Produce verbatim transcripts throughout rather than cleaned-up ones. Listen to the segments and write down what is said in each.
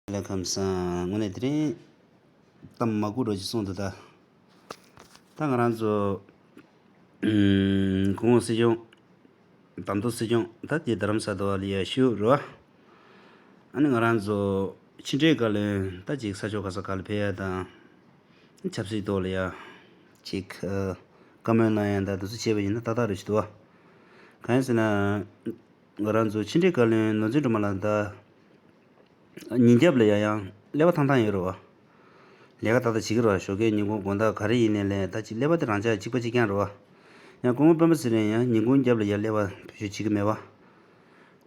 ལ་ཁམས་བཟང་། དངོས་གནས་དེ་རིང་གཏམ་མ་གུ་རོ་ཅིག་གསུངས་འདུག་ད། ད་ང་རང་ཚོ་ཨུམ་གོང་འོག་སྲིད་སྐྱོང་། དམ་མདོ་སྲིད་སྐྱོང་ད་དེ་རྡ་རམ་ས་ལ་ཡ་བཞུགས་རོ། ཨ་ནི་ང་རང་ཚོ་ཕྱི་འབྲེལ་བཀའ་བློན་ད་ཅིག་ས་ཕྱོགས་ག་ས་ག་ལ་ཕེབས་ཡ་དང་། ཆབ་སྲིད་ཐོག་ལ་ཡ་ཅིག་བཀའ་མོལ་གནང་ཡ་ད་དུ་སུ་བྱས་པ་ཡིན་ན་ཏག་ཏག་རེ་ཞིག་འདུག་བ། གང་ཡིན་ཟེར་ན། ང་རང་ཚོ་ཕྱི་འབྲེལ་བཀའ་བློན་ནོར་འཛིན་སྒྲོལ་མ་ལགས་ད། ཉིན་རྒྱབ་ལ་ཡང་ཡང་ཀླད་པ་ཐང་ཐང་ཡོད་རེད་བ། ལས་ཀ་ཏག་ཏག་བྱེད་ཀྱི་རེད་བ། ཞོགས་ཀས་ཉིན་གུང་དགོང་དག་ག་རེ་ཡིན་ནའི་ལས་ད་ཅིག་ཀླད་པ་དེ་རང་འཇགས་གཅིག་པ་གཅིག་རྐྱང་རེད་བ། ཡང་སྐུ་ངོ་སྤེན་པ་ཚེ་རིང་ཡང་ཉིན་གུང་རྒྱབ་ལ་ཡང་ཀླད་པ་བེད་སྤྱོད་བྱེད་ཀྱི་མེད་བ།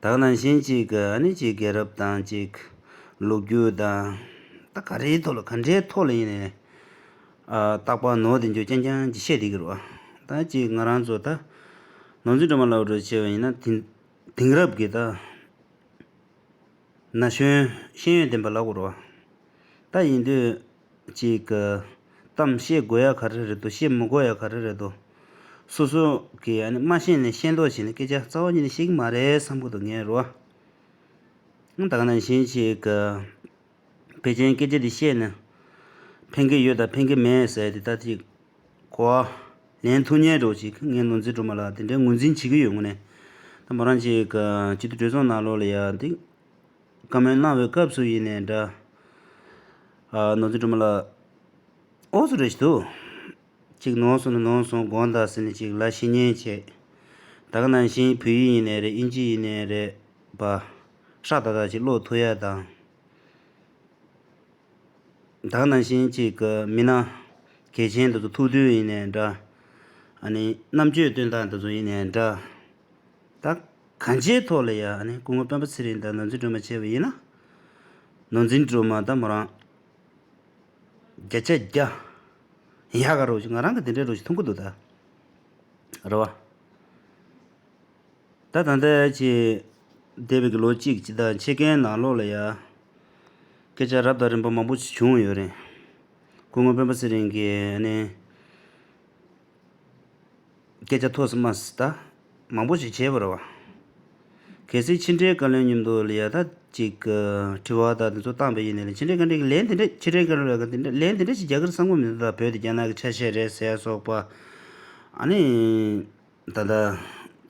ད་ག་ནང་བཞིན་ཅིག་ཨ་ནི་ཅིག་རྒྱལ་རབས་དང་ཅིག་ལོ་རྒྱུས་དང་། ད་ག་རེའི་ཐོག་ལ་ག་འདྲའི་ཐོག་ལ་ཡིན་ནའི། ཨ་རྟག་པར་ནོར་དེ་འཇོག་རྐྱང་རྐྱང་ཅིག་བཤད་བསྡད་ཀྱི་རེད་བ། ད་ཅིག་ང་རང་ཚོ་ད་ནོར་འཛིན་སྒྲོལ་མ་ལགས་འདྲ་བྱས་པ་ཡིན་ན་དེང་དེང་རབས་ཀྱི་ད། ན་གཞོན་ཤེས་ཡོན་ལྡན་པ་ལབ་དགོས་རེད་བ། ད་ཡིན་དུས་ཅིག་གི་གཏམ་བཤད་དགོས་ཡ་ག་རེ་རེད་འདུག་བཤད་མི་དགོས་ཡ་ག་རེ་རེད་འདུག་སོ་སོ་གིས་ཨ་ནི་མ་ཤེས་ནས་ཤེས་མདོག་བྱས་ནས་སྐད་ཆ་རྩ་བ་ཉིད་ནས་བཤད་ཀྱི་མ་རེད་བསམ་གྱི་འདུག་ངས་རེད་བ། ད་ག་ནང་བཞིན་ཅིག་གི་ཕལ་ཆེར་སྐད་ཆ་འདི་བཤད་ནས་ཕན་གྱི་ཡོད་དང་ཕན་གྱི་མེད་ཟེར་དེ་ད་ཅིག་གོ་བ་ལེན་ཐུབ་མཁན་འདྲ་བོ་ཅིག་ངས་ནོར་འཛིན་སྒྲོལ་མ་ལགས་དེ་འདྲའི་ངོས་འཛིན་བྱེད་ཀྱི་ཡོད་དངོས་གནས། ད་མོ་རང་ཅིག་སྤྱི་འཐུས་གྲོས་ཚོགས་ནང་ལོགས་ལ་ཡ་འདི་བཀའ་མོལ་གནང་བའི་སྐབས་སུ་ཡིན་ནའི་འདྲ། ནོར་འཛིན་སྒྲོལ་མ་ལགས་ཨོ་ཚོ་རེ་ཞིག་འདུག་ཅིག་ནོར་སོང་ན་ནོར་སོང་དགོངས་དག་ཟེར་ནས་ཅིག་ལ་ཤི་ཉེན་བྱས། ད་ག་ནང་བཞིན་བོད་ཡིག་ཡིན་ནའི་རེད། དབྱིན་ཇི་ཡིན་ནའི་རེད་པ། ཧྲ་ཏག་ཏག་ཅིག་ཀློག་ཐུབ་ཡ་དང་། ད་ག་ནང་བཞིན་ཅིག་གི་མི་སྣ་གལ་ཆེན་དེ་ཚོ་ཐུག་དུས་ཡིན་ནའི་འདྲ། ཨ་ནི་རྣམ་དཔྱོད་སྟོན་སྟངས་དེ་ཚོ་ཡིན་ནའི་འདྲ། ད་གང་ཅིའི་ཐོག་ལ་ཡ་ཨ་ནི་སྐུ་ངོ་སྤེན་པ་ཚེ་རིང་དང་ནོར་འཛིན་སྒྲོལ་མ་བྱས་པ་ཡིན་ན། ནོར་འཛིན་སྒྲོལ་མ་ད་མོ་རང་བརྒྱ་ཆ་བརྒྱ་ཡག་ག་རོ་ཞིག་ང་རང་གི་དེ་འདྲའི་རོ་ཞིག་མཐོང་གི་འདུག་ད། རེད་བ། ད་ད་ལྟ་ཅི་འདས་པའི་གི་ལོ་གཅིག་ཅི་ད་ཕྱེད་ཀའི་ནང་ལོགས་ལ་ཡ་སྐད་ཆ་རབ་དང་རིམ་པ་མང་པོ་ཞིག་བྱུང་ཡོད་རེད། སྐུ་ངོ་སྤེན་པ་ཚེ་རིང་གིས་ཨ་ནི་སྐད་ཆ་ཐོས་སུ་མ་སི་ད་མང་པོ་ཞིག་བྱས་པ་རེད་བ། གལ་སྲིད་ཕྱི་འབྲེལ་བཀའ་བློན་མཉམ་དུ་ལ་ཡ་ད་ཅིག་དྲི་བ་ད་དེ་ཚོ་བཏང་པ་ཡིན་ནའི་ཕྱི་འབྲེལ་བཀའ་འབྲེལ་གྱི་ལན་དེ་འདྲ་ཕྱི་འབྲེལ་བཀའ་བློན་ལ་དེ་འདྲ་ལན་དེ་འདྲ་ཞིག་རྒྱག་གི་རེད་བསམ་གི་མི་འདུག་ད་བོད་དེ་རྒྱ་ནག་གི་ཆ་ཤས་རེད་ཟེར་ཡ་སོགས་པ། ཨ་ནི། ད་ལྟ་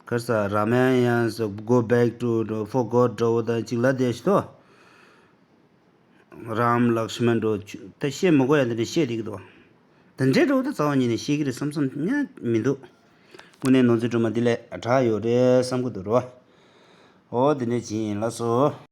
གར་ས་རཱ་མ་ཡན་ས་go back to the forgot འདྲ་བོ་དང་ཅིག་ལ་དེ་ཞིག་ཏོ། རཱམ་ལག་ཤི་མན་འདྲ་བོ་ད་བཤད་མི་དགོས་ཡ་དེ་འདྲ་བཤད་བསྡད་ཀྱི་འདུག་དེ་འདྲའི་འདྲ་བོ་ད་རྩ་བ་ཉིད་ནས་བཤད་ཀྱི་རེད་བསམ་བསམ་ཡང་མི་འདུག་དངོས་གནས་ནོར་འཛིན་སྒྲོལ་མ་འདི་ལས་དྲག་ཡོད་རེད་བསམ་གྱི་འདུག་རེད་བ། འོ་དེ་འདྲ་ཅིག་ཡིན་ལགས་སོ།